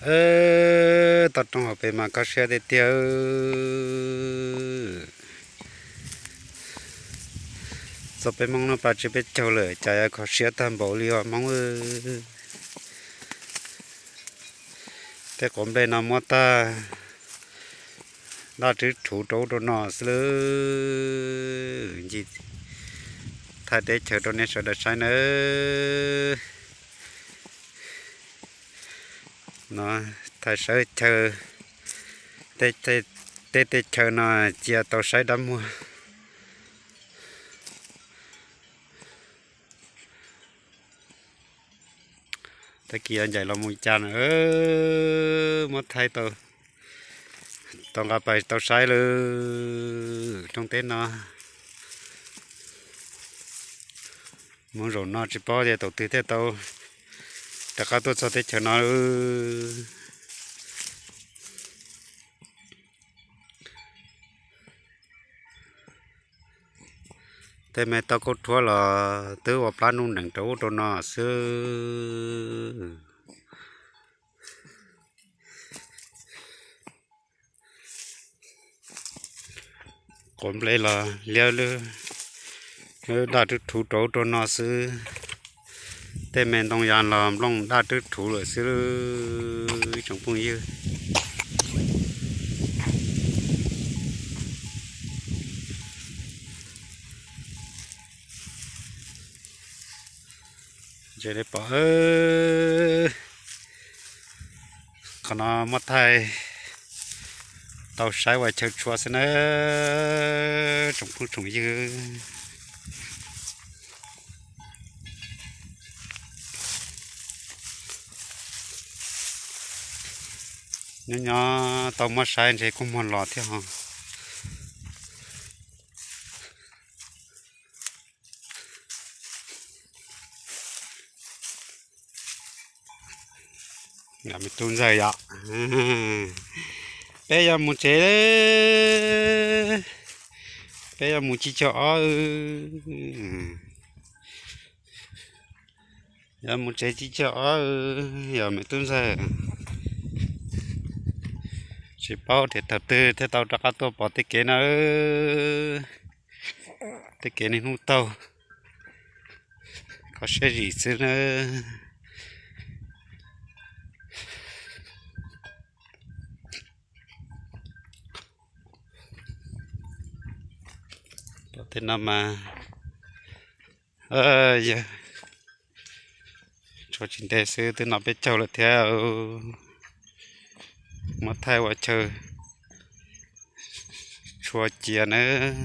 Toj roob hauv pes mas kho siab tiag tiag. Txog peb Hmoob no pab tsis peb caug lawm cas yuav kho siab tag npaum li os Hmoob. Tej quav nplej no muab tag, daj twb rhuv rau ub rau no xwb lawm. Ncig thaij teb chaws rau nej sawv daws saib nawb. No thaij sawv chaw, tej tej chaw no cia tau saib dab muag. Tag kis ncaim los mus cas na, muab thaij tau nqa pais tau saib lawm. Roob teb no mus zaum no tsis paub tias thaum twg thiaj tau rov qab tuaj txog teb chaws no. Tej me toj kauj rhuab los twb ua plab nuj nees rau ub rau no xwb. Quav nplej los liab lub daj twb rhuv rau ub rau no xwb. Tej me ntoo yas los nplooj daj twb rhuv lawm xwb ib tsoom phooj ywg. Qhov no muab thaij tau saib ua chaw tshua xwb na tsoom phooj tsoom ywg. Nyob nyob tau muab saib ntshe kuj muag los thiab ho. Yog me tub ntxawg yom, peb yuav mus tsev, peb yuav mus tsib caug ob, yuav mus tsev tsib caug ob, yog me tub ntxawg. Tsis paub tias thaum twg thiaj tau rov qab tuaj pom tej kev no. Tej kev niaj hnub taug, kho siab zim xwb na. Pom tej no mas yawg tshuav tsis ntev xwb twb noj peb caug lawm thiab. Muab thaij ua chaw tshua cia nawb.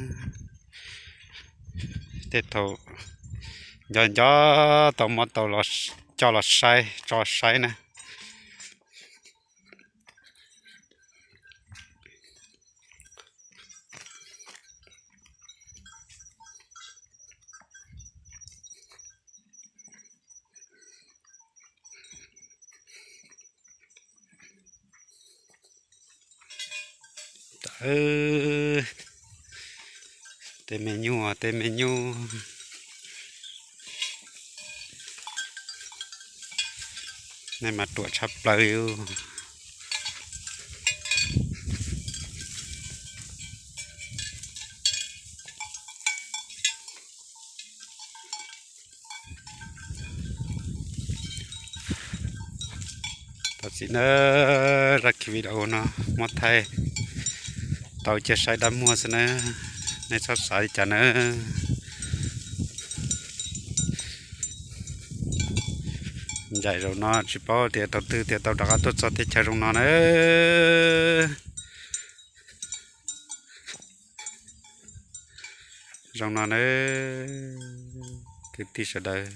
Tej thaum nco nco tau muab tau coj los saib tso saib na. Tej me nyuj, tej me nyuj, nej mas ruam tshaj plaws li. Tam sim na, zaj kiv video no muab thaij tau cia saib dab muag xwb na, nej txhob xav li cas na. Ncaim zaum no tsis paub tias thaum twg thiaj tau rov qab tuaj txog teb chaws zoo no na. Zoo no na, kwv tij sawv daws.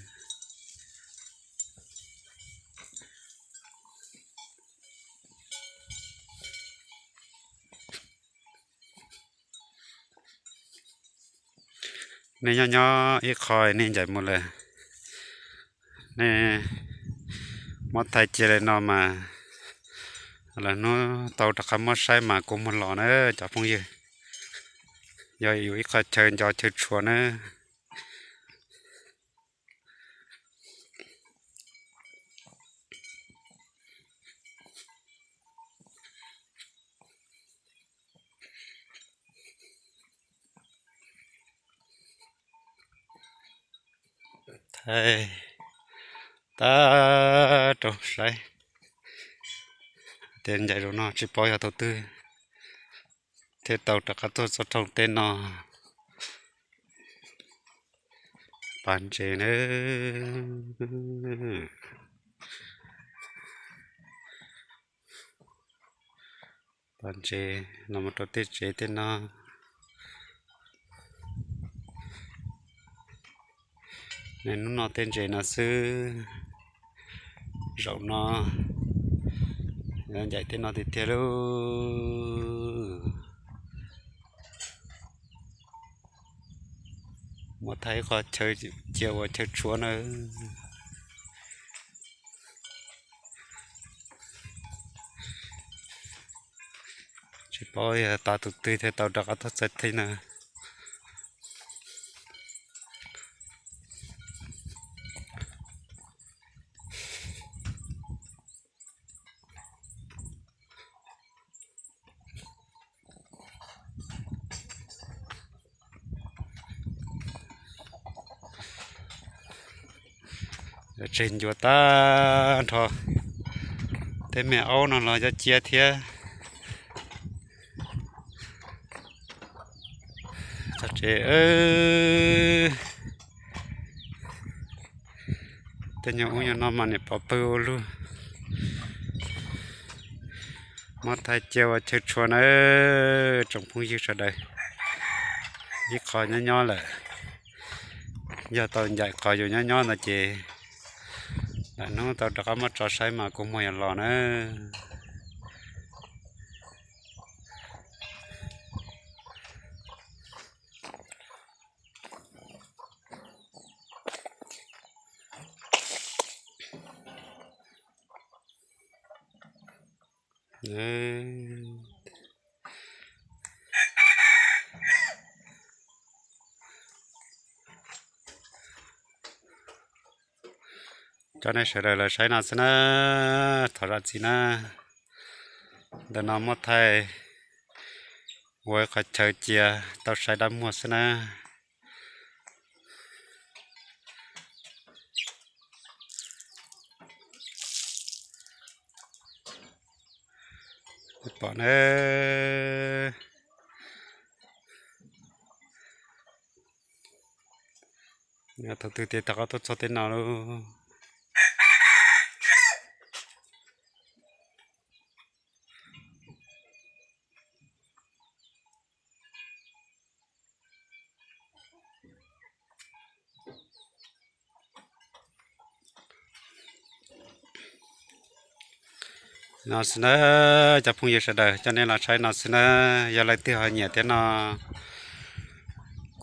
Nej nyob nyob ib qho nej ncaim mus lawm, nej muab thaij cia li no mas lwm hnub tau rov qab muab saib mas kuv muag los na cov phooj ywg. Yog yus ib qho chaw nco chaw tshua na. Tag rau saib, tias ncaim zaum no tsis paub yog thaum twg thiaj tau rov qab tuaj txog rooj teb no. Pas ntses na, pas ntses los mus rau tej tsev tej no. Niaj hnub noj tej ntses no xwb, zaum no ncaim tej no tiag tiag lauj. Muab thaij ib qho chaw cia ua chaw tshuam na. Tsis paub yog tas tus twg thiaj tau rov qab tuaj txog thiab na. Tseg ncua tag nrho, tej me aub no los cov cia thiab. Txog tsev, tej nyuag ub nyuag no mas niam pov pawg ua luaj. Muab thaij cia ua chaw tshuam na, tsoom phooj ywg sawv daws. Ib qho nyob nyob lawm, yog tau ncaim qhov yus nyob nyob ntawd ces lwm hnub tau rov qab muab tso saib mas kua muag yuav los na. Coj nej sawv daws los saib no xwb na, thov zam txim na. Ntawm no muab thaij ua ib qho chaw cia tau saib dab muag xwb na. Pom na, thaum twg thiaj rov qab tuaj txog tej no lauj. No xwb na, cov phooj ywg sawv daws, coj nej los saib no xwb na. Yog leej twg ho nyiam thiab no,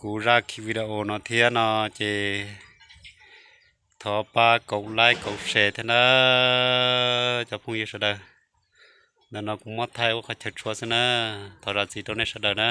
kuv zaj video no thiab no ces thov pab kaum like kaum share thiab na, cov phooj ywg sawv daws. Ntawm no kuv muab thaij ua qhov chaw tshuam xwb na, thov zam txim rau nej sawv daws na.